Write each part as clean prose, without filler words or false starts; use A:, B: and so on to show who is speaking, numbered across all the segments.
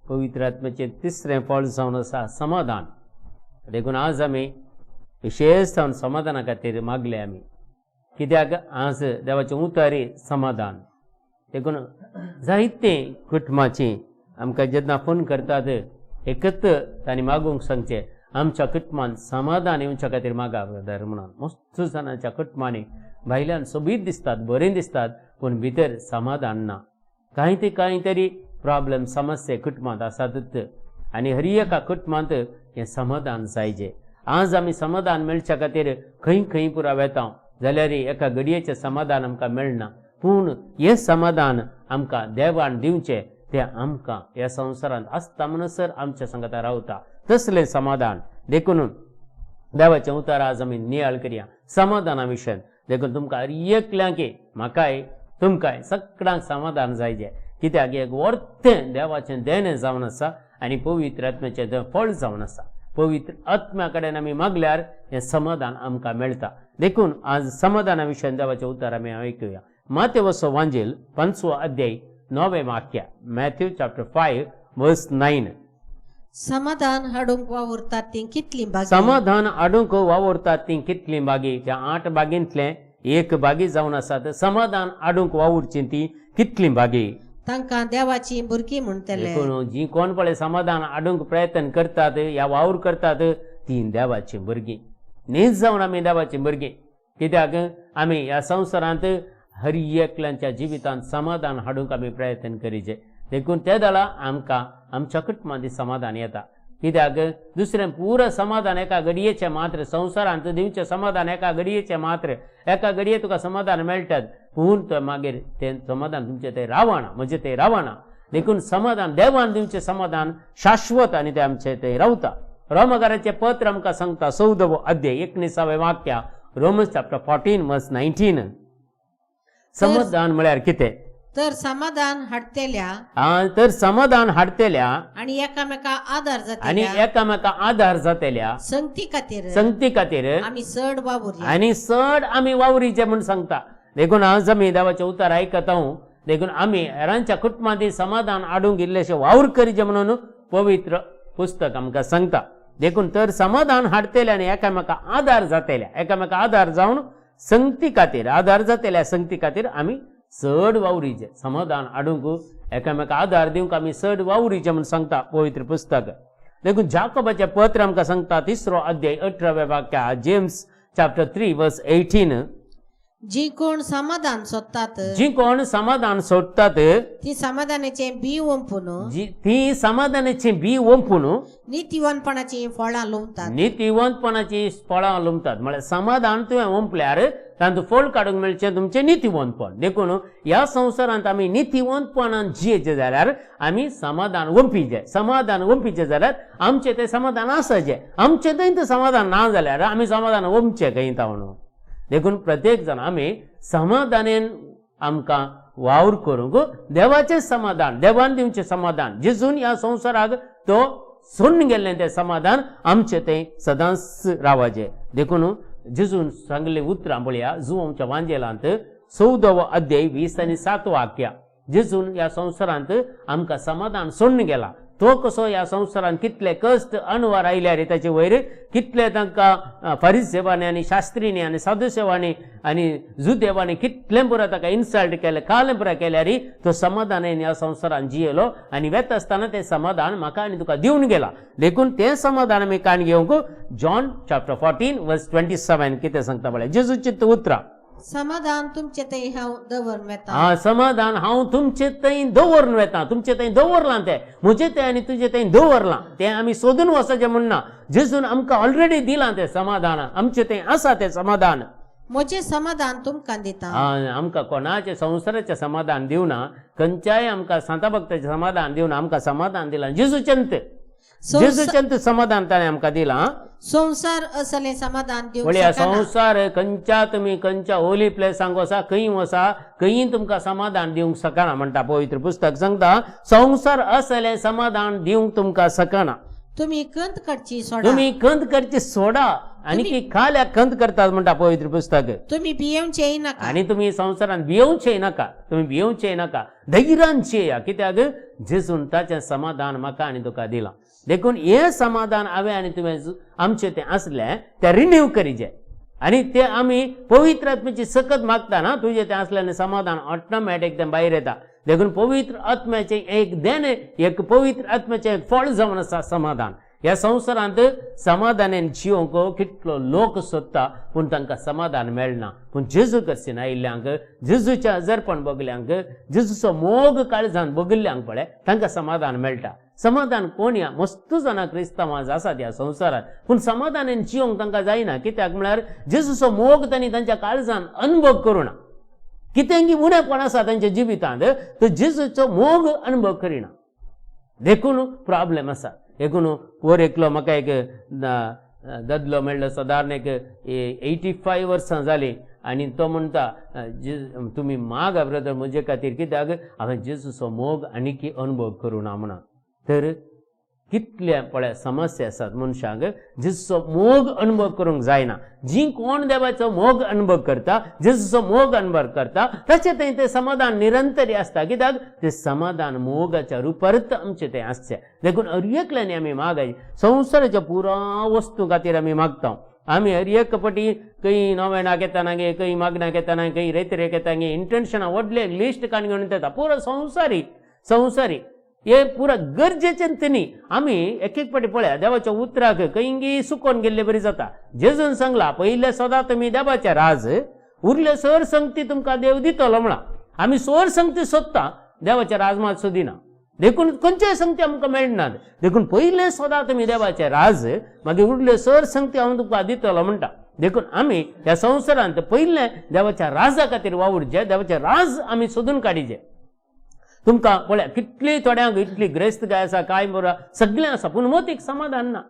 A: पवित्र आत्म्याचें तिसरें फळ जावन आसा समाधान. देखून आज आमी विशेश जावन समाधाना खातीर मागले आमी, कित्याक आज देवाचें उतारी समाधान. देखून जायते कुटुंबाची आमकां जेन्ना फोन करतात एकच तांणी मागूंक सांगचें, आमच्या कुटुंबान समाधान येवच्या खातीर मागा ब्रदर म्हणून. मस्त जाणांच्या कुटुंबांनी भायल्यान सोबीत दिसतात, बरें दिसतात, पूण भितर समाधान ना. कांय ते कांय तरी प्रॉब्लम समस्या कुटुंबांत आसातच आनी हर एका कुटुंबांत हें समाधान जायजे. आज आमी समाधान मेळच्या खातीर खंय खंय पुरा वेता जाल्यार एका घडयेचें समाधान आमकां मेळना, पूण हें समाधान आमकां देवान दिवचें तें आमकां ह्या संवसारांत आसता म्हणसर आमच्या सांगता रावता तसलें समाधान. देखून देवाचें उतर आज आमी नियाळ करया समाधाना विशयान. देखून तुमकां एकल्यांक, म्हाकाय तुमकांय सगळ्यांक समाधान जायजें, कित्याक एक वर्तें देवाचें देणें जावन आसा आनी पवित्र आत्म्याचें तें फळ जावन आसा. पवित्र आत्म्या कडेन आमी मागल्यार हें समाधान आमकां मेळटा. देखून आज समाधाना विशयान देवाचें उतर आमी आयकुया. मातेवसो वांजेल 5वो अध्याय 9वें वाक्य, मॅथ्यू चॅप्टर 5 वर्स 9.
B: समाधान हाडूंक वावुरतात तीं कितलीं भागी.
A: समाधान हाडूंक वावुरतात तीं कितलीं बागी. त्या 8 बागींतलें एक बागी जावन आसात. समाधान हाडूंक वावुरचीं तीं कितलीं बागी,
B: तांकां देवाचीं भुरगीं म्हणटले.
A: देखून जीं कोण पळय समाधान हाडूंक प्रयत्न करतात या वावर करतात तीं देवाचीं भुरगीं. न्हीज जावन आमी देवाचीं भुरगीं, कित्याक आमी ह्या संवसारांत हर एकल्यांच्या जिवितांत समाधान हाडूंक आमी प्रयत्न करीचे. देखून ते दळा आमकां आमच्या कुटुंबांत समाधान येता, कित्याक दुसरें पुरो समाधान एका घडयेचें मात्र, संवसारांत दिवचें समाधान एका घडयेचें मात्र. एका घडये तुका समाधान मेळटात, पूण तो मागीर तें समाधान तुमचें तें रावना, म्हजें तें रावना. देखून समाधान देवान दिवचें समाधान शाश्वत आनी तें आमचें तें रावता. रोमकाराचें पत्र आमकां सांगता 14वो अध्याय 19वें वाक्य, रोमन्स चॅप्टर 14 वर्स 19. समाधान म्हळ्यार कितें?
B: तर समाधान हाडटेल्या
A: तर समाधान हाडटेल्या
B: आनी एकामेका आदार
A: आनी
B: जातेल्या
A: एकामेका आदार जातेल्या
B: संगती खातीर
A: संगती खातीर
B: आमी चड वावुरया.
A: आनी चड आमी वावरीचे म्हूण सांगता. देखून आज आमी देवाचें उतर आयकता, देखून आमी हेरांच्या कुटुंबांत समाधान हाडूंक इल्लेशें वावर करीचे म्हणून पवित्र पुस्तक आमकां सांगता. देखून तर समाधान हाडटेले आनी एकामेका आदार जातेल्या, एकामेका आदार जावन संगती खातीर आदार जातेल्या संगती खातीर आमी चड वावरीचे. समाधान हाडूंक एकामेका आदार दिवंक आमी चड वावरीचे म्हूण सांगता पवित्र पुस्तक. देखून जाकोबाचें पत्र आमकां सांगता 3रो अध्याय 18व्या वाक्या, जेम्स चॅप्टर 3 वर्स 18.
B: जी कोण समाधान सोदतात
A: जी कोण समाधान सोदतात
B: ती समाधानाचें बी ओंपून
A: ती समाधानाचें बी ओंपून
B: नितीवंतपणाचीं फळां लुंवतात.
A: नितीवंतपणाची फळां लुंवतात. म्हळ्यार समाधान तुवें ओंपल्यार तातूंत फळ काडूंक मेळचें तुमचें नितीवंतपण. देखून ह्या संवसारांत आमी नितीवंतपणान जियेचें जाल्यार आमी समाधान ओंपीचें. समाधान ओंपीचें जाल्यार आमचें तें समाधान आसाचें. आमचें थंय तें समाधान ना जाल्यार आमी समाधान ओंपचें खंय तावन. देखून प्रत्येक जाण आमी समाधानेन आमकां वावर करूंक देवाचें समाधान, देवान दिवचें समाधान, जेजून ह्या संवसाराक तो सोडून गेल्लें तें समाधान आमचें तें सदांच रावाचें. देखून जेजून सांगलें उतरां पळया जुवांच्या वांजेलांत 14वो अध्याय 20 आनी 7 वाक्या. जेजून ह्या संवसारांत आमकां समाधान सोडून गेला. तो कसो ह्या संवसारांत कितले कश्ट अणवार आयल्यार ताचे वयर कितले तांकां फारिसेवांनी आनी शास्त्रींनी आनी साधुसेवांनी आनी जुदेवांनी कितलें पुरो ताका इन्सल्ट केलें, कालें पुरो केल्यार तो समाधानान ह्या संवसारांत जियेलो आनी वेता आसतना तें समाधान म्हाका आनी तुका दिवन गेला. देखून तें समाधान आमी काण घेवंक जॉन चॅप्टर 14 वर्स 27 कितें सांगता पळय जेजूची उतरां.
B: समाधान तुमचे थंय हांव दवरून वेता.
A: समाधान हांव तुमचे थंय दवरून वेता. तुमचे थंय दवरलां तें, म्हजे थंय आनी तुजे थंय दवरलां तें आमी सोदून वचचें म्हण ना. जेजून आमकां ऑलरेडी दिलां तें समाधान, आमचें थंय आसा तें समाधान.
B: म्हजें समाधान तुमकां दिता.
A: आमकां कोणाचें संवसाराचें समाधान दिवना, खंयच्याय आमकां सांता भक्ताचें समाधान दिवना, आमकां समाधान दिलां जेजूचें. जेजूचें समाधान ताणें आमकां दिलां.
B: संवसार असलें समाधान दिवंक
A: पळया
B: शकना.
A: संवसार खंयच्या तुमी खंयच्या होली प्लेसांक वसा, खंय वसा, खंय तुमकां समाधान दिवंक शकना म्हणटा पवित्र पुस्तक सांगता. संवसार असलें समाधान दिवंक तुमकां शकना.
B: तुमी कंत करची सोडा.
A: तुमी कंत करची सोडा आनी की खाल्या खंत करतात म्हणटा पवित्र पुस्तक.
B: तुमी भियेवचेय नाका.
A: आनी तुमी संवसारान भियेवचेय नाका, तुमी भियेवचेय नाका, धैर्यान येया, कित्याक जेजून ताचें समाधान म्हाका आनी तुका दिलां. देखून हें समाधान हांवें आनी तुवें आमचें तें आसलें तें रिन्यू करीजे आनी तें आमी पवित्र आत्म्याची सकत मागता ना, तुजें तें आसलें समाधान ऑटोमॅटीक तें भायर येता. देखून पवित्र आत्म्याचें एक देणें, एक पवित्र आत्म्याचें एक फळ जावन आसा समाधान. ह्या संवसारांत समाधानान जिवंक कितलो लोक सोदता पूण तांकां समाधान मेळना. पूण जेजू कडसून आयिल्ल्यांक, जेजूचें हजरपण बगल्यांक, जेजूचो मोग काळजान बगिल्ल्यांक पळय तांकां समाधान मेळटा. समाधान कोण ह्या मस्त जाणां क्रिस्तांवां आसात ह्या संवसारांत, पूण समाधानान जिवंक तांकां जायना, कित्याक म्हळ्यार जेजूचो मोग तांणी तांच्या काळजान अनुभव करुना. कितेंगी उणेपण आसा तांच्या जिवितांत, तर जेजूचो मोग अनुभव करिना, देखून प्रॉब्लेम आसा. देखून वर एकलो म्हाका एक दादलो मेळ्ळो, सादारण एक 85 वर्सां जालीं, आनी तो म्हणटा तुमी मागा ब्रदर म्हजे खातीर, कित्याक हांवें जेजूचो मोग आनीकी अनुभव करूं ना म्हणून. तर कितले पळय समस्या आसात मनशांक, जेजूचो मोग अनुभव करूंक जायना. जी कोण देवाचो मोग अनुभव करता, जेजूचो मोग अनुभव करता, ताचें थंय तें समाधान निरंतर आसता, कित्याक तें समाधान मोगाच्या रुपारच आमचें तें आसचें. देखून हर एकल्यानी आमी मागाय, संवसाराच्या पुरा वस्तू खातीर आमी मागता. आमी हर एक पटी खंय नोवेणाक येताना गे, खंय मागणाक येताना, खंय रेतरेक येता गे, इंटेन्शनां व्हडलें लिस्ट काडून घेवन येता. पुरो संवसारी संवसारी हे पुरा गरजेचें न्ही. आमी एक एक पाटी पळया देवाच्या उतराक खंयगी सुकोन गेल्ले बरी जाता. जेजून सांगला पयले सदां तुमी देवाचे राज, उरले सर संगती तुमकां देव दितलो म्हणा. आमी सोर संगती सोदता, देवाचे राज मात सोदिना, देखून खंयचेय संगती आमकां मेळनात. देखून पयले सदां तुमी देवाचे राज, मागीर उरले सर संगती हांव तुमकां दितलो म्हणटा. देखून आमी ह्या संवसारांत पयले देवाच्या राजा खातीर वावुरचे, देवाचे राज आमी सोदून काडिचे. तुमकां पळया कितली थोड्यांक इतली ग्रेस्तकाय आसा, काय बरो सगळें आसा, पूण मतीक समाधान ना,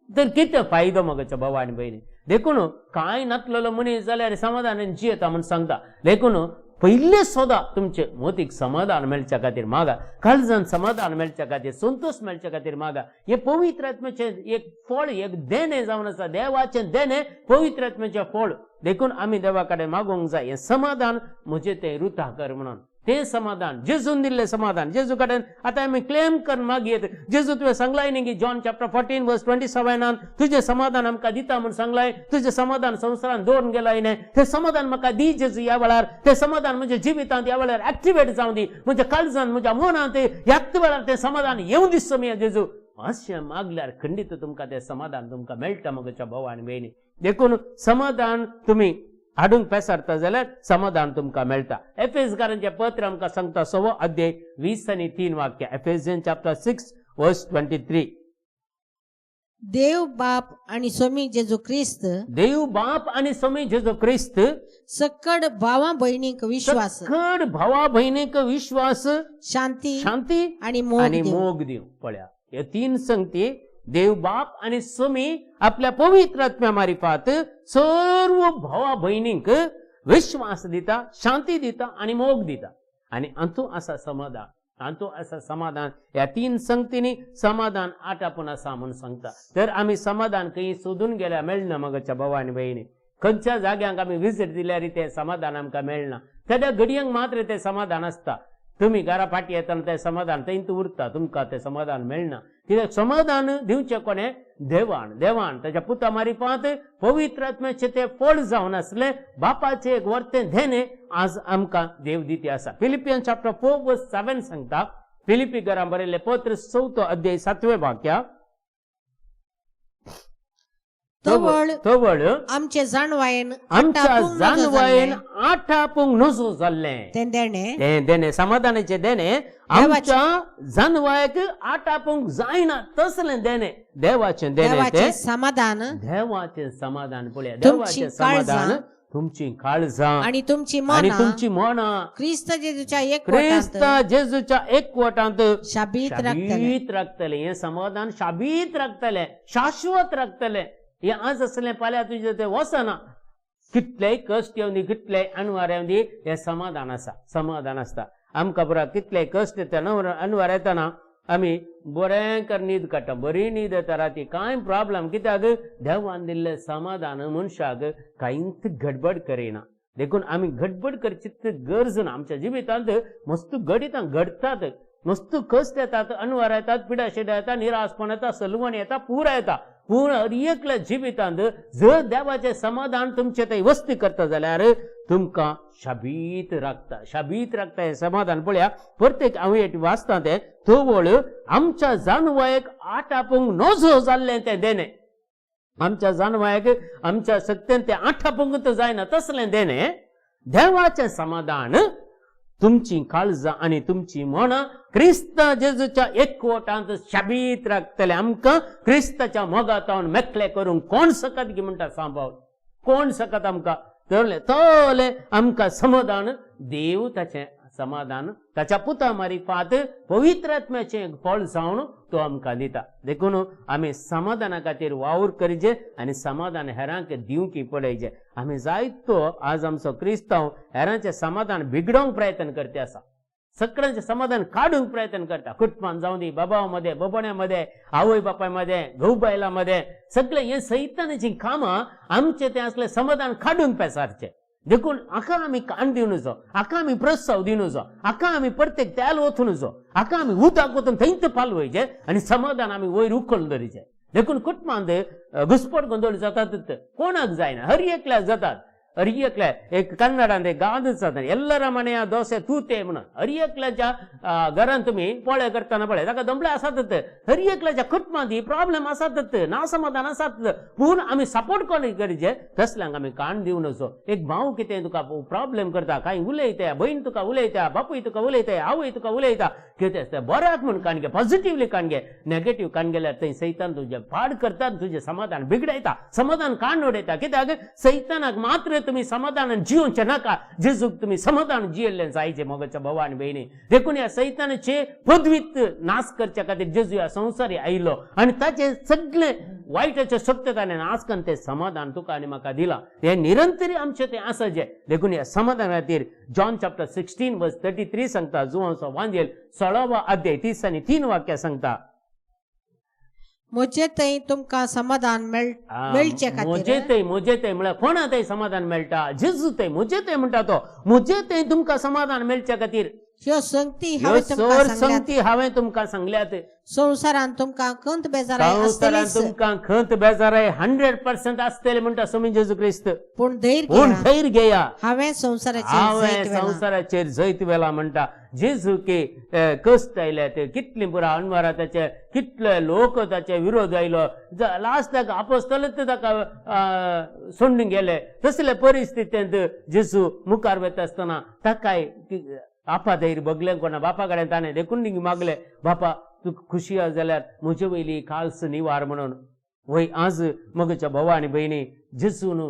A: तर कितें फायदो मगच्या भावा आनी भयणी. देखून कांय नातलेलो मनीस जाल्यार समाधानान जियेता म्हूण सांगता. देखून पयले सोदा तुमचे मतीक समाधान मेळच्या खातीर मागा, काळजान समाधान मेळच्या खातीर, संतोश मेळच्या खातीर मागा. हे पवित्र आत्म्याचें एक फळ, एक देणें जावन आसा, देवाचें देणें पवित्र आत्म्याचें फळ. देखून आमी देवा कडेन मागूंक जाय हें समाधान म्हजें तें रुता कर म्हणून. तें समाधान जेजून दिल्लें समाधान, जेजू कडेन आतां आमी क्लेम करून मागयेत. जेजू तुवें सांगलाय न्ही की जॉन चॅप्टर 14 वर्स 27 तुजें समाधान आमकां दिता म्हूण सांगलाय, तुजें समाधान संवसारान दवरून गेलाय न्ही, तें समाधान म्हाका दी जेजू ह्या वेळार, तें समाधान म्हज्या जिवितांत ह्या वेळार एक्टिवेट जावं दी, म्हज्या काळजान म्हज्या मनांत ह्याच वेळार तें समाधान येवं दी सोमया जेजू. अशें मागल्यार खंडीत तुमकां तें समाधान तुमकां मेळटा म्हज्या भाव आनी भयणी. देखून समाधान तुमी हाडूंक पेसारता जाल्यार समाधान तुमकां मेळटा. एफेसकारांचें पत्र आमकां सांगता 6 अध्याय 20 आनी 3 वाक्य, एफेसियन चॅप्टर 6 वर्स 23.
B: देव बाप आणि स्वामी जेजू क्रिस्त,
A: देव बाप आणि स्वामी जेजू क्रिस्त
B: सकड भावा भयणीक विश्वास,
A: सकड भावा भयणीक विश्वास,
B: शांती
A: शांती
B: आणि मोग
A: आणि
B: दिवं.
A: मोग दिवं. पळया हे तीन संगती देव बाप आणि स्वामी आपल्या पवित्र आत्म्या मारिफात सर्व भावा भयणींक विश्वास दिता, शांती दिता आणि मोग दिता. आनी हातूंत आसा समाधान, हातूंत आसा समाधान. ह्या तीन संगतींनी समाधान आटापून आसा म्हूण सांगता. तर आमी समाधान खंय सोदून गेल्यार मेळना मगच्या भावा आनी भयणी. खंयच्या जाग्यांक आमी विजीट दिल्यार तें समाधान आमकां मेळना. तेद्या घडयांक मात्र तें समाधान आसता. तुमी घरा फाटी येतना तें समाधान थंयच उरता, तुमकां तें समाधान मेळना. कित्याक समाधान दिवचें कोणें? देवान. देवान ताच्या पुता मारिफात पवित्र आत्म्याचें तें फळ जावन आसलें बापाचें एक वर्तें देणें आज आमकां देव दिती आसा. फिलिपियन चॅप्टर 4 वर्स 7 सांगता, फिलिपी घरां बरयल्लें पत्र 4 अध्याय 7 वाक्या,
B: तवळ
A: तवळ
B: आमचे जाणवायेन
A: आमच्या जाणवायेन आटापूंक नजो जाल्लें
B: तें देणें,
A: तें देणें समाधानाचें देणें आमच्या जाणवायेक आटापूंक जायना तसलें देणें, देवाचें देणें, तें
B: समाधान,
A: देवाचें समाधान. पळया देवाचें समाधान तुमची काळजां
B: आणि तुमची
A: आणि तुमची मनां
B: क्रिस्त जेजूच्या
A: क्रिस्त जेजूच्या एकवटांत
B: शाबीत
A: शाबीत राखतलें. हें समाधान शाबीत राखतलें, शाश्वत राखतलें. हें आज आसलें फाल्यां तुजें तें वचना. कितलेय कश्ट येवंदी, कितलेय अणवार येवंदी, हें समाधान आसा, समाधान आसता. आमकां पुरा कितलेय कश्ट येता, अणवार येताना आमी बरें कर न्हीद काडटा, बरी न्हीद येता राती, कांय प्रॉब्लम, कित्याक देवान दिल्लें समाधान मनशाक कांयच गडबड करिना. देखून आमी गडबड करची गरज ना. आमच्या जिवितांत मस्त घडितां घडटात, मस्त कश्ट येतात, अणवार येतात, पिडा शिडा येता, निराशपण येता, सलवण येता, पुरा येता. पूण हर एकल्या जिवितांत जर देवाचें समाधान तुमचे थंय वस्ती करता जाल्यार तुमकां शाबीत राखता, शाबीत राखता हें समाधान. पळया प्रत्येक हांव एक वाचता तें तवळ आमच्या जानवायक आटापूंक नजो जाल्लें तें देणें, आमच्या जानवायक आमच्या शक्तेन तें आटापूंक जायना तसलें देणें देवाचें समाधान तुमची काळजां आनी तुमची मनां क्रिस्त जेजूच्या एकवटांत शाबीत राखतले. आमकां क्रिस्ताच्या मोगातावन मेकळे करूंक कोण शकत गी म्हणटा सांबाव, कोण शकत आमकां? तले तले आमकां समाधान देव ताचें समाधान ताच्या पुता मारिफात पवित्र आत्म्याचें फळ जावन तो आमकां दिता. देखून आमी समाधाना खातीर वावर करचे आनी समाधान हेरांक दिवंक पळयचें. आमी जायतो आज आमचो क्रिस्तांव हेरांचें समाधान बिगडोवंक प्रयत्न करते आसा, सगळ्यांचें समाधान काडूंक प्रयत्न करता. कुटुंबान जावं दी, बाबा मदें, बोबण्या मदें, आवय बापाय मदें, घोव बायलां मदें, सगळें हें सैतानाचीं कामां आमचें तें असलें समाधान काडूंक पेसारचें. देखून हाका आमी कान दिवन जावं, हाका आमी प्रोत्साव दिवन जावं, हाका आमी प्रत्येक तेल वचून जावं, हाका आमी उदक वचून थंयच पालवयचें आनी समाधान आमी वयर उखलून धरीचें. देखून कुटुंबांत घुसपट गोंदळ जातात, कोणाक जायना, हर एकल्याक जातात. हर एकल्या एक कन्नडांत एक गाद जाता, ಎಲ್ಲರ मನೆಯ ದೋಸೆ तूते म्हणून. हर एकल्याच्या घरान तुमी पोळे करतना पळय ताका दमले आसातच, हर एकल्याच्या कुटुंबांत ही प्रॉब्लेम आसातच, नासमाधान आसात. पूण आमी सपोर्ट कोण करचे तसल्यांक आमी कान दिवन वचो. एक भाव कितें तुका प्रॉब्लेम करता, कांय उलयता, भयण तुका उलयता, बापूय तुका उलयता, आवय तुका उलयता, कितें आसता बऱ्याक म्हूण कान घे, पॉझिटिवली कान घे. नेगेटीव कान गेल्यार थंय सैतान तुजें पाड करता, तुजें समाधान बिगडयता, समाधान कान उडयता. कित्याक सैतानाक मात्र तुमी समाधानान जियोवचें नाका, जेजूक तुमी समाधान जियेल्लें जायचें मोगाच्या भावा आनी भयणी. देखून ह्या सैतानाचे पदवीत नाश करच्या खातीर जेजू ह्या संवसारी आयलो आनी ताचे सगळे वायटाचे शक्त ताणें नाश करून तें समाधान तुका आनी म्हाका दिलां. हें निरंतरी आमचें तें आसा जें. देखून ह्या समाधाना खातीर जॉन चॅप्टर 16 वर्स 33 सांगता, जुवांचो वांजेल 16वो अध्याय 33 वाक्यां सांगता,
B: म्हजे थंय तुमकां समाधान मेळचे खातीर.
A: म्हजे थंय, म्हजे थंय म्हळ्यार कोणा थंय समाधान मेळटा? जेजू थंय म्हजे थंय म्हणटा तो, म्हजे थंय तुमकां समाधान मेळचे खातीर
B: ह्यो संगती
A: ह्यो
B: हांवें तुमकां
A: सर
B: सांगल्यात.
A: संगती हांवें तुमकां सांगल्यात.
B: संवसारांत तुमकां खंत बेजाराय
A: संवसारांत
B: आसतलीच,
A: तुमकां खंत बेजाराय 100% आसतले म्हणटा स्वामी जेजू क्रिस्त.
B: पूण धैर्य
A: पूण
B: घेया,
A: धैर्य घेया,
B: हांवें संवसाराचेर
A: हांवें
B: जैत व्हेलां.
A: संवसाराचेर जैत व्हेलां म्हणटा. जेजू की कश्ट आयले ते कितली पुरा अनवरा ताचे, कितले लोक ताचे विरोध आयलो, लास्टाक आपोस्तलच ताका सोडून गेले. तसले परिस्थितींत जेजू मुखार वता आसतना ताकाय आपा धैर्य बगलें कोणा बापा कडेन ताणें देखून मागलें, बापा तुका खुशी आसा जाल्यार म्हजे वयली काल्स निवार म्हणून. वय आज म्हज्या भावा आनी भयणी जेजून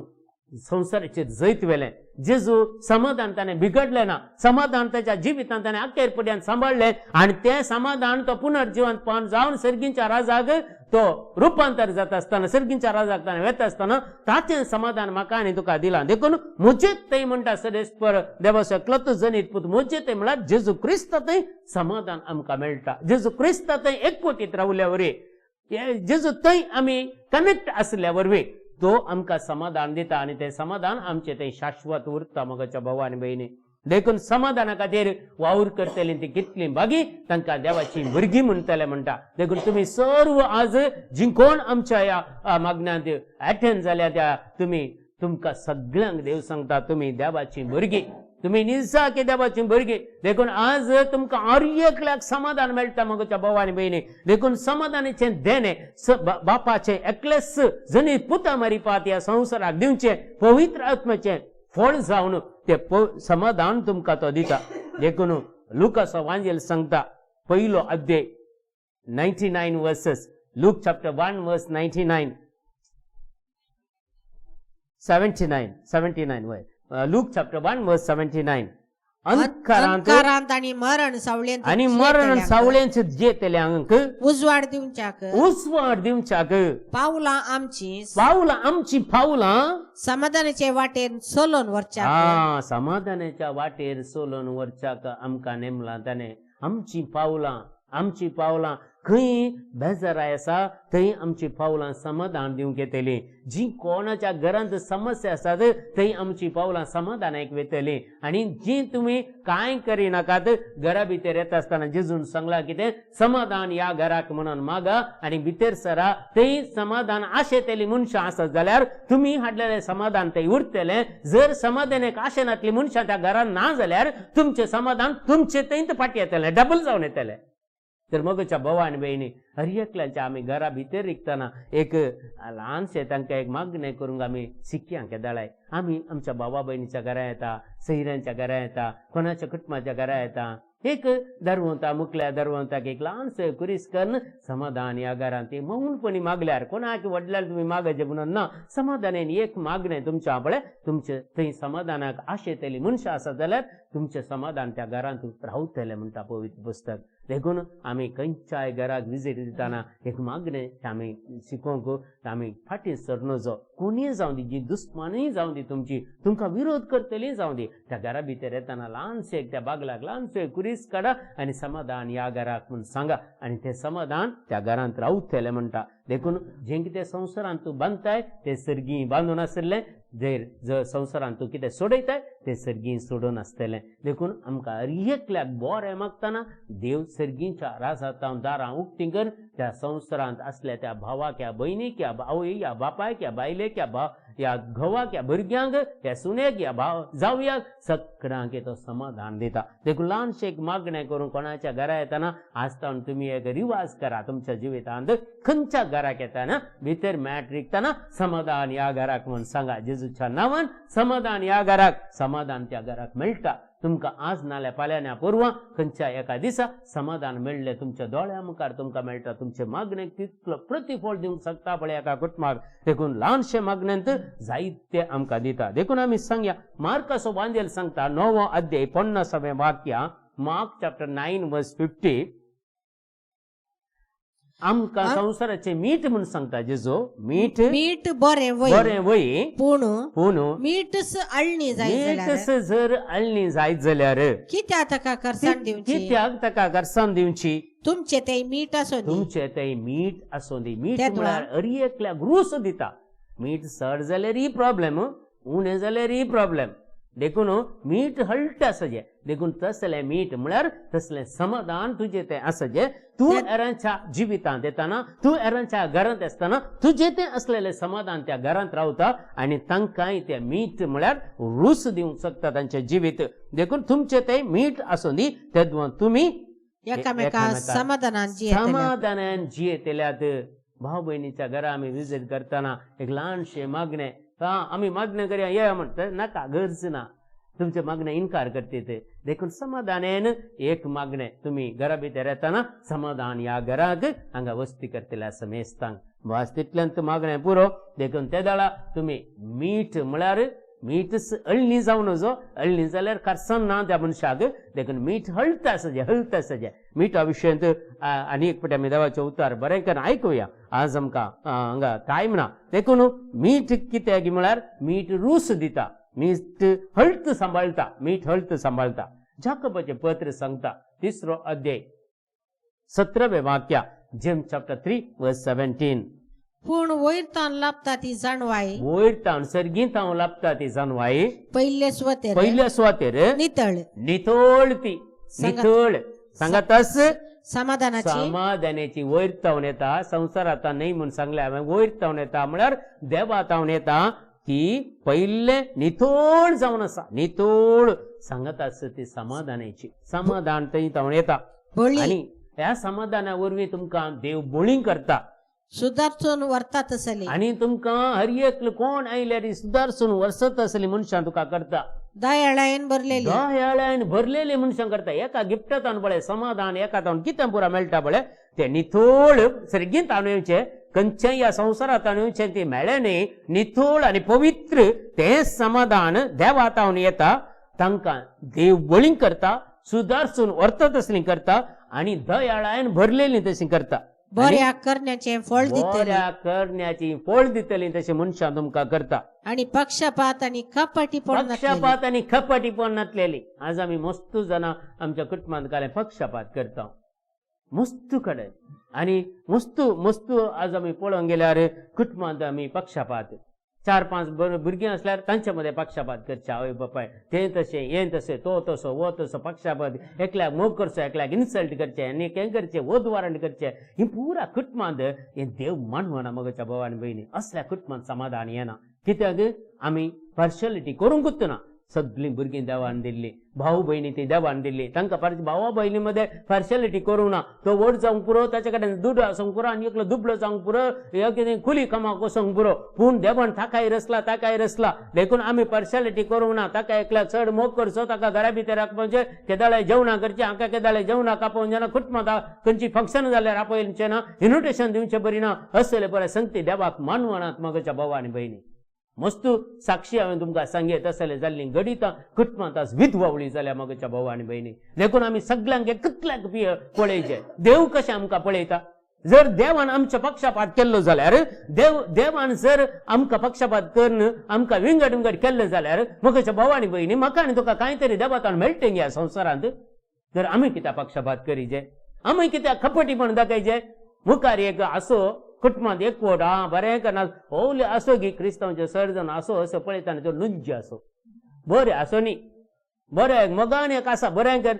A: संवसाराचेर जैत व्हेलें. जेजू समाधान ताणें बिगडलें ना, समाधान ताच्या जिवितांत ताणें अखेर पर्यंत सांबाळ्ळें आनी तें समाधान तो पुनर्जिवंतपण जावन सर्गींच्या राजाक तो रुपांतर जाता आसतना, सर्गींच्या राजाक ताणें वेता आसतना ताचें समाधान म्हाका आनी तुका दिलां. देखून म्हजेच थंय म्हणटा सरेस्पर देवाचो एकलोच जनीत पूत, म्हजे थंय म्हळ्यार जेजू क्रिस्ता थंय समाधान आमकां मेळटा. जेजू क्रिस्ता थंय एकवटीत रावल्या वरवीं, जेजू थंय आमी कनेक्ट आसल्या वरवीं तो आमकां समाधान दिता आनी तें समाधान आमचें थंय शाश्वत उरता म्हज्या भावा आनी भयणी. देखून समाधाना खातीर वावर करतली ती कितली बागी तांकां देवाची भुरगीं म्हणटले म्हणटा. देखून तुमी सर्व आज जी कोण आमच्या ह्या मागण्यांत एटेंड जाल्या त्या तुमी, तुमकां सगळ्यांक देव सांगता तुमी देवाची भुरगीं, तुमी निजाकी देवाची भुरगीं. देखून आज तुमकां हर एकल्याक समाधान मेळटा म्हज्या भावा आनी भयणी. देखून समाधानाचें देणें बापाचें एकलेच जनी पुता मारिपात ह्या संवसाराक दिवचें पवित्र आत्म्याचें फळ जावन ते समाधान तुमकां तो दिता. देखून लुकासो वांजेल सांगता पयलो अध्याय 99 verses, Luke chapter 1 verse 99 79 वय, लूक चॅप्टर 1 वर्स 79.
B: अंधकारांत आनी मरण सावळेंत
A: आनी मरण सावळेंत जेतल्यांक
B: उजवाड दिवच्याक,
A: उजवाड दिवच्याक
B: पावलां आमची,
A: पावलां आमची पावलां
B: समाधानाचे वाटेर चलोवन व्हरच्याक,
A: समाधानाच्या वाटेर चलोवन व्हरच्याक आमकां नेमलां ताणें. आमची पावलां आमची पावलां खंय बेजाराय आसा थंय आमची पावलां समाधान दिवंक येतलीं. जी कोणाच्या घरांत समस्या आसात थंय आमची पावलां समाधानाक वेतलीं. आनी जी तुमी कांय करिनाकात, घरा भितर येता आसतना जेजून सांगलां कितें, समाधान ह्या घराक म्हणून मागा आनी भितर सरा. थंय समाधान आशेतली मनशां आसत जाल्यार तुमी हाडलेलें समाधान थंय उरतलें. जर समाधानाक आशेनातली मनशां त्या घरान ना जाल्यार तुमचें समाधान तुमचे थंयच फाटीं येतलें, डबल जावन येतलें. तर मगच्या भाव आनी भयणी, हर एकल्याच्या आमी घरा भितर रिगतना एक ल्हानशें तांकां एक मागणें करूंक आमी शिकया केदाळाय. आमी आमच्या भावा भयणीच्या घरा येता, सैऱ्यांच्या घरा येता, कोणाच्या कुटुंबाच्या घरा येता, एक दरवंता मुकल्या दरवंताक एक ल्हानशें कुरीस करून समाधान ह्या घरांत ती मौनपणी मागल्यार, कोणाक व्हडल्यार तुमी मागचें म्हणून ना, समाधानान एक मागणें तुमच्या पळय तुमचें थंय समाधानाक आशेतली मनशां आसा जाल्यार तुमचें समाधान त्या घरांत रावतलें म्हणटा पवित्र पुस्तक. देखून आमी खंयच्याय घराक विजीट दितना एक मागणें आमी शिकोवंक आमी फाटीं सरनजो. कोणीय जावं दी, जी दुस्मानूय जावं दी तुमची, तुमकां विरोध करतली जावं दी, त्या घरा भितर येतना ल्हानशें त्या बागलाक ल्हानशें कुरीस काडा आनी समाधान ह्या घराक म्हूण सांगा आनी तें समाधान त्या घरांत रावतलें म्हणटा. देखून जें कितें संवसारांत तूं बांदताय तें सर्गी बांदून आशिल्लें, जर संवसारांत तूं कितें सोडयताय तें सर्गी सोडून आसतलें. देखून आमकां हर एकल्याक बरें मागतना देव सर्गीच्या राजांत दारां उक्तीं कर त्या संवसारांत आसल्या त्या भावाक, ह्या भयणीक, ह्या आवय, ह्या बापायक, ह्या बायलेक, ह्या भाव, ह्या घोवाक, ह्या भुरग्यांक, ह्या सुनेक, ह्या भाव जावयाक, सगळ्यांक तो समाधान दिता. देखून ल्हानशें एक मागणें करून कोणाच्या घरा येतना आज तावन तुमी एक रिवाज करा तुमच्या जिवितांत, खंयच्या घराक येतना भितर मॅट रिगतना समाधान ह्या घराक म्हूण सांगा. जेजूच्या नांवान समाधान ह्या घराक, समाधान त्या घराक मेळटा. तुमकां आज नाल्यार फाल्यां ना परवां खंयच्या एका दिसा समाधान मेळ्ळें तुमच्या दोळ्या मुखार तुमकां मेळटा. तुमचे मागणेक तितलो प्रतिफळ दिवंक शकता पळय एका कुटुंबाक. देखून ल्हानशे मागण्यांत जायते आमकां दिता. देखून आमी सांगया, मार्काचो वांदेल सांगता 9 अध्याय 50 वाक्या, मार्क चॅप्टर 9 वर्स 50, आमकां संवसाराचें मीठ म्हूण सांगता जेजू. मीठ मीठ
B: बरें वय,
A: बरें वय,
B: पूण
A: पूण
B: मीठ अळणी जायत
A: जाल्यार, जर अळणी जायत जाल्यार
B: कित्याक ताका करसाण दिवची,
A: कित्याक ताका करसाण दिवची,
B: तुमचें तें मीठ आसूं दी,
A: तुमचें तें मीठ आसूं दी. मीठ म्हळ्यार हर एकल्याक रूच दिता. मीठ चड जाल्यारय प्रॉब्लेम, उणें जाल्यारय प्रॉब्लेम. देखून मीठ हळट आसचें. देखून तसलें मीठ म्हळ्यार तसलें समाधान तुजें तें आसचें. तूं एरांच्या जिवितांत येतना, तूं एरांच्या घरांत आसतना तुजें तें आसलेलें समाधान त्या घरांत रावता आनी तांकांय तें मीठ म्हळ्यार रूच दिवंक शकता तांचें जिवीत. देखून तुमचें तें मीठ आसूं दी, तेदोन तुमी
B: एकामेका
A: समाधानान जियेतल्यात. भाव भयणीच्या घरा आमी विजीट करतना एक ल्हानशें मागणें, आमी मागणें करया ये म्हणटा, नाका, गरज ना, तुमचें मागणें इनकार करतात. देखून समाधानान एक मागणें तुमी घरा भितर येतना समाधान ह्या घराक हांगा वस्ती करतल्या समेस्तांक, बस तितल्यान मागणें पुरो. देखून ते दाळा तुमी मीठ म्हळ्यार मीठ अळणी जावं नजो, अळणी जाल्यार करसाण ना त्या मनशाक. देखून मीठ हळत आसचें, हळत आसचें. मिठा विशयांत आनी एक फावटी आमी देवाचें उतर बरें करून आयकुया. आज आमकां हांगा टायम ना. देखून मीठ कित्याक म्हळ्यार मीठ रूच दिता, मीठ हळत सांबाळटा, मीठ हळत सांबाळटा. जाकोबाचें पत्र सांगता 3 अध्याय 17 वाक्या, जेम्स चॅप्टर 3 वर्स 17,
B: पूण वयर तावन लाभता ती जाणवाय,
A: वयर तावन सर्गीं तावन लाभता ती जाणवाय,
B: पयले सुवातेर,
A: पयले सुवातेर
B: नितळ,
A: नितळ, ती नितळ सांगातस
B: समाधानाची,
A: समाधानाची वयर तावन येता. संवसारांत न्हय म्हूण सांगलें हांवें, वयर तावन येता म्हळ्यार देवा तावन येता ती पयले नितळ जावन आसा, नितळ सांगत आसा ती समाधानाची. समाधान थंय तावन येता आनी ह्या समाधाना वरवीं तुमकां देव बळी करता,
B: सुदारसून व्हरता तसली,
A: आनी तुमकां हर एक कोण आयल्यार सुदारसून वर्सत असली मनशां तुका करता.
B: दयाळायेन भरलेली,
A: दयाळायेन भरलेली मनशां करता. एका गिफ्टांत पळय समाधान एका तावन कितें पुरा मेळटा पळय, तें नितळ सर्गींत तावन येवचें, खंयच्याय ह्या संवसारांत तावन येवचें तें मेळ्ळें न्ही, नितळ आनी पवित्र तें समाधान देवा तावन येता. तांकां देव बळी करता, सुदारसून व्हरता तसली करता आनी दयाळायेन भरलेली तशी करता.
B: बऱ्या करण्याचें फळ दितली,
A: बऱ्या करण्याची फळ दितली तशें मनशां तुमकां करता.
B: आनी पक्षपात आनी कपटीपण,
A: पक्षपात आनी कपटीपण नासलेली. आज आमी मस्त जाणां आमच्या कुटुंबांत काले पक्षपात करता. मस्तू कडेन आनी मस्तू मस्तू आज आमी पळोवंक गेल्यार कुटुंबांत आमी पक्षपात, 4-5 भुरगीं आसल्यार तांचे मदें पक्षपात करचे. आवय बापाय तें तशें हें तशें, तो तसो वो तसो, पक्षपात, एकल्याक मोग करचो, एकल्याक इन्सल्ट करचें आनी हें करचें, वध वारंट करचें. ही पुरा कुटुंबांत हें देव मानवना मगच्या भाव आनी भयणी. असल्या कुटुंबांत समाधान येना. कित्याक आमी पार्शलिटी करूंकूच ना. सगळीं भुरगीं देवान दिल्ली, भाव भयणी ती देवान दिल्ली, तांकां भावा भयणी मदें पार्शलिटी करूंक ना. तो व्हड जावंक पुरो, ताचे कडेन दुडू आसूंक पुरो, आनी एकलो दुबळो जावंक पुरो, कितें कुली कामाक वचोंक पुरो, पूण देवान ताकाय रचला, ताकाय रचला. देखून आमी पार्शलिटी करूंक ना. ताका एकल्याक चड मोग करचो, ताका घरा भितर राखपाचें, केदाळे जेवणां करचें, हांकां केदाळे जेवणां कापोवचें ना, कुटुंबांत खंयची फंक्शन जाल्यार आपोवचें ना, इन्विटेशन दिवचें बरी ना. असले बरें संगती देवाक मानवनात मगच्या भाव आनी भयणी. मस्तू साक्षी हांवें तुमकां सांगयत असले जाल्लीं घडितां कुटुंबांत आज विधवावळी जाल्या मगच्या भाव आनी भयणी. देखून आमी सगल्यांक एकल्याक पळयचें. देव कशें आमकां पळयता? जर देवान आमच्या पक्षपात केल्लो जाल्यार, देवान जर आमकां पक्षपात करून आमकां विंगड विंगड केल्लें जाल्यार मगच्या भाव आनी भयणी, म्हाका आनी तुका कांय तरी देवातान मेळटें ह्या संवसारांत. तर आमी कित्याक पक्षपात करीचे? आमी कित्याक कपटीपण दाखयचें? मुखार एक आसो कुटुंबांत एकवट, आं बरें करना, ओले आसो गी क्रिस्तांवचे सर्जन आसो असो पळयता तो लुंज आसो, बरें आसो न्ही, बरें मोगान एक आसा, बरें कर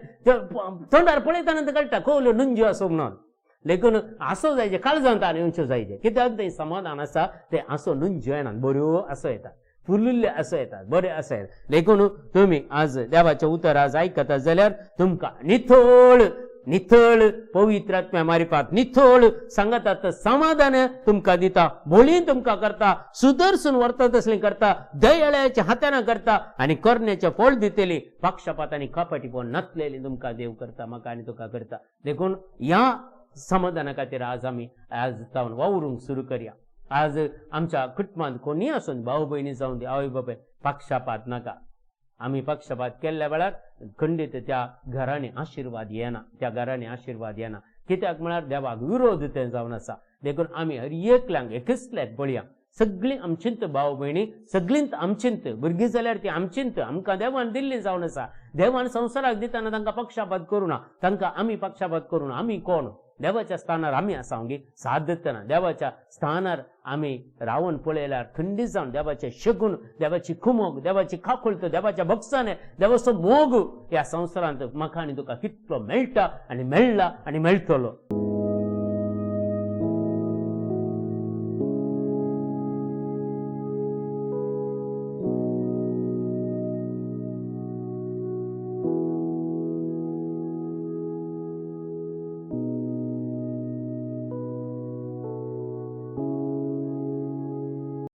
A: तोंडार पळयतना तें कळटा कोवल्यो लुंज आसो म्हणून. लेकून आसो जायचे, काळजांत आनी येवचें जायचे. कित्याक तें समाधान आसा, तें आसो लुंज येना, बऱ्यो आसो येता, फुलिल्ले आसो येतात, बरें आसो येता. देखून तुमी आज देवाचें उतर आज आयकता जाल्यार तुमकां नितळ नितळ पवित्र आत्म्या मारिफात नितळ सांगतात समाधान तुमकां दिता, बोळीन तुमकां करता, सुदर्सून व्हरता तसली करता, दयाळ्याच्या हातान करता आनी करण्याचें फळ दितली. पक्षपात आनी कपटीपण नासलेली तुमकां देव करता, म्हाका आनी तुका करता. देखून ह्या समाधाना खातीर आज आमी आज जावन वावरूंक सुरू करया. आज आमच्या कुटुंबांत कोणीय आसून, भाव भयणी जावन दी, आवय बापाय, पक्षपात नाका. आमी पक्षपात केल्ल्या वेळार खंडीत त्या घरांनी आशिर्वाद येना, त्या घरांनी आशिर्वाद येना. कित्याक म्हळ्यार देवाक विरोध तें जावन आसा. देखून आमी हर एकल्यांक एकसल्याक पळया, सगळीं आमचींत भाव भयणी, सगळींत आमचींत भुरगीं जाल्यार ती आमचींत, आमकां देवान दिल्ली जावन आसा. देवान संवसाराक दितना तांकां पक्षपात करूं ना, तांकां आमी पक्षपात करूं ना. आमी कोण? देवाच्या स्थानार आमी आसा गे, साथ दितना देवाच्या स्थानार आमी रावन पळयल्यार खंडीत जावन देवाचें शगून, देवाची कुमोग, देवाची काकुळट, देवाच्या भक्साने, देवाचो मोग ह्या संवसारांत म्हाका आनी तुका कितलो मेळटा आनी मेळ्ळा आनी मेळटलो.